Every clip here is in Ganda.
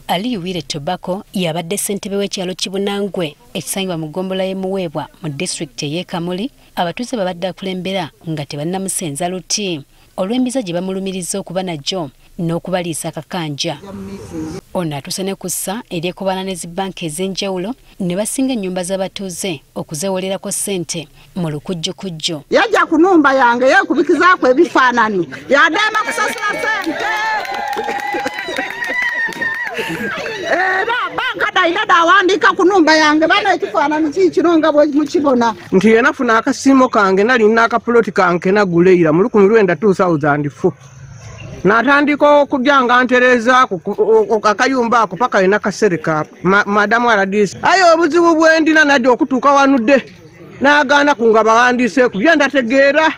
Ali Wire Tobacco yabadde ssentebe w'ekyalo Kibunangwe ekisangibwa mu ggombolola y'e Muweebwa mu disitulikiti ey'e Kamuli. Abatuuze babadde akulembera nga tebannamusenza luti olw'embiza gye bamulumiriza okuba nagyo n'okubaliisa akakanja. Ono atuuse ne ku ssa eryekubaana ne zibbanka ez'enjawulo ne basinga ennyumba z'abatuuze okuzeewolerako ssente mu lukujjukujju. Yajja ku nnumba yange yeekubikizaako ebifaananyi, yaddaama kusasula ssente. Era banka dayina dawandiika ku nnumba yange bana ekifaananyi kiikino nga bwe mukibona. Nti yenafuna akasiimo kange nali nina akapuloti kange naguleira mu 1904. Natandika okujja nga ntereeza akayumba ako paka yena kasereka madamu RDC. Aye obuzibu bwe ndina najja okutuuka wanudde n'agaana ku nga bawandiiseeku bye ndategeera.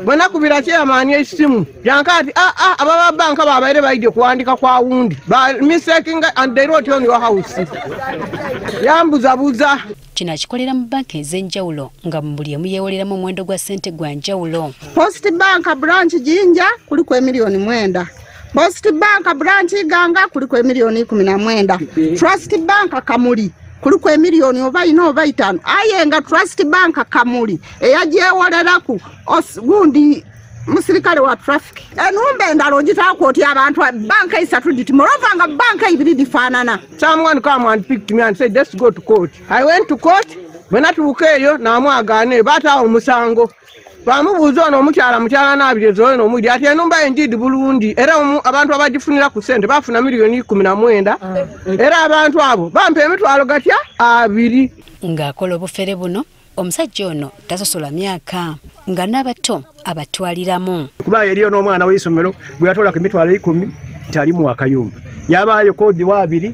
Bwe nakubira chairman essimu yanka ati ababa banka babaire baidye kuwandika kwa wundi ba mistaking and they wrote on your house. Yambuzabuza. Kino akikolera mu banka ez'enjawulo nga mu buli emu yeewoleramu omuwendo gwa ssente gwa njawulo. Post Bank branch Jinja kuliko 9,000,000. Post Bank branch Iganga kuliko 19,000,000. Trust Bank Kamuli kuliko 4,005,000. Aye nga Trust Bank Kamuli eyagyewoleraku gundi musirikale wa traffic. Enumba endala ogitaako oti abantu banka isatu diti moreover nga banka ibiri difaanana. Someone come and picked me and said let's go to court. I went to court. Bwe natuuka eyo n'amwagaana baataawo omusango. Bamubuuza ono omukyala mukyala n'abiriza ono omuli ati enumba enjidi bulungi era abantu abagifunira ku ssente baafuna 19,000,000 era abantu abo bampa emitwalo gatya 2. Ng'akola obufere buno omusajja ono tasosola myaka nga n'abato abatwaliramu. Kuba eriyo n'omwana w'isomero gwe yatolako emitwalo 10 nti alimu akayumba, yabaayo kodi wa 2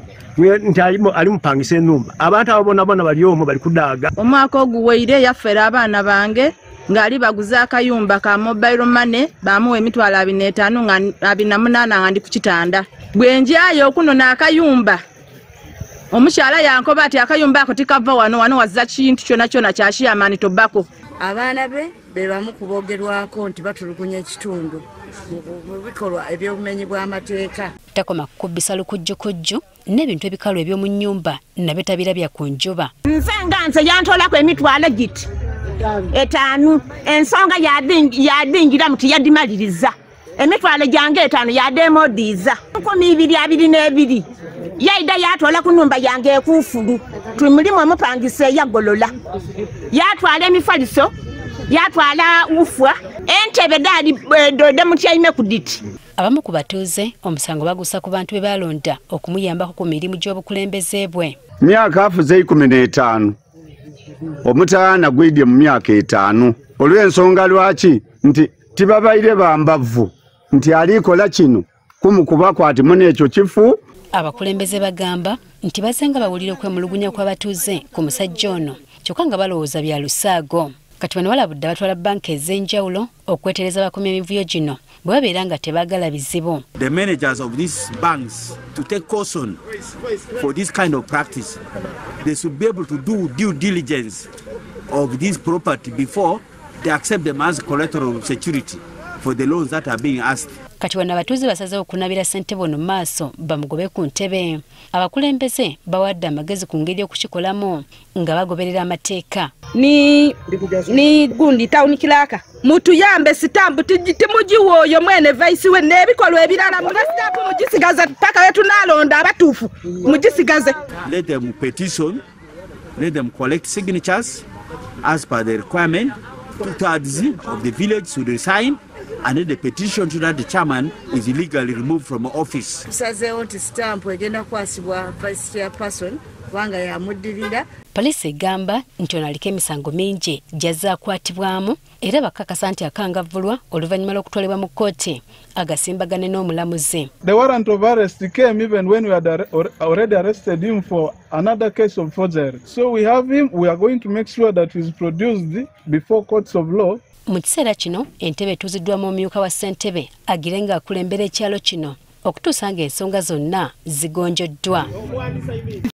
nti alimupangisa ennumba. Abantu abo bonna bonna bali omwo bali kudaaga. Omwaka oguweire yaffera abaana bange ng'ali baguza akayumba ka mobile money bamuwa emitwalo 25 nga 28 nga ndi ku kitanda. Bwe njayo okunona akayumba omukyala yankoba ati akayumba ako tikava wano wano wazza kintu kyonna kyonna kya Chairman Tobacco. Abaana be be bamu kuboogerwako nti batulugunya ekitundu mu bikolwa eby'obumenyi bw'amateeka. Takoma kukubisa lukujjukujju n'ebintu ebikalu eby'omu nnyumba nabyo tabirabya ku njuba. Nze nga nze yantolako emitwalo giti 5, ensonga yadingira muti yadimaliriza emitwalo gyange 5 yademodiiza 2022 yaida yatwala ku nnumba yange ekuufulu tumulimu omupangisa eyagolola yatwala emifaliso yatwala ufwa entebe daali dode mutyaime ku diti. Abamu ku batuuze omusango bagusa ku bantu be balonda okumuyambako ku mirimu gy'obukulembeze bwe. Myaka afuze 15 omutaana gwidye mu myaka 5 olw'ensonga lwaki nti tibabaire bambavu nti alikola kino kumukubako ati mune ekyo kifu. Abakulembeze bagamba nti bazenga bawulira okwemulugunya kw'abatuuze ku musajja ono kyokka nga balowooza bya lusaago. Kati bano balabudde abatwala banka ez'enjawulo okwetereza bakomya emivuyo gino bwe babeera nga tebaagala bizibu. The managers of these banks to take caution for this kind of practice. They should be able to do due diligence of this property before they accept them as collateral security for the loans that are being asked. Kati wano abatuuze basazeewo okunabira ssentebe ono mu maaso bamugobe ku ntebe. Abakulembeze bawadde amagezi ku ngeri y'okukikolamu nga bagoberera amateeka. Ni gundi town clerk mutuyambe sitambu timugiwooyo mwene vice we n'ebikolwa ebirala muve sitampu mugisigaze paka we tunaalonda abatuufu mugisigaze. Let them petition, let them collect signatures as per the requirement. 2/3 of the village should resign and then the petition so that the chairman is illegally removed from office. Tusazeewo nti sitampu egenda kukwasibwa vice chairperson kubanga yamuddirira. Poliisi egamba nti ono aliko emisango mingi gy'azze akwatibwamu era bakakasa nti akangavvulwa oluvannyuma lw'okutwalibwa mu kkooti agasimbagane n'omulamuzi. The warrant of arrest came even when we had already arrested him for another case of forgery. So we have him, we are going to make sure that he's produced before courts of law. Mu kiseera kino entebe etuuziddwamu omumyuka wa ssentebe agire ng'akulembera ekyalo kino okutuusa ng'ensonga zonna zigonjoddwa.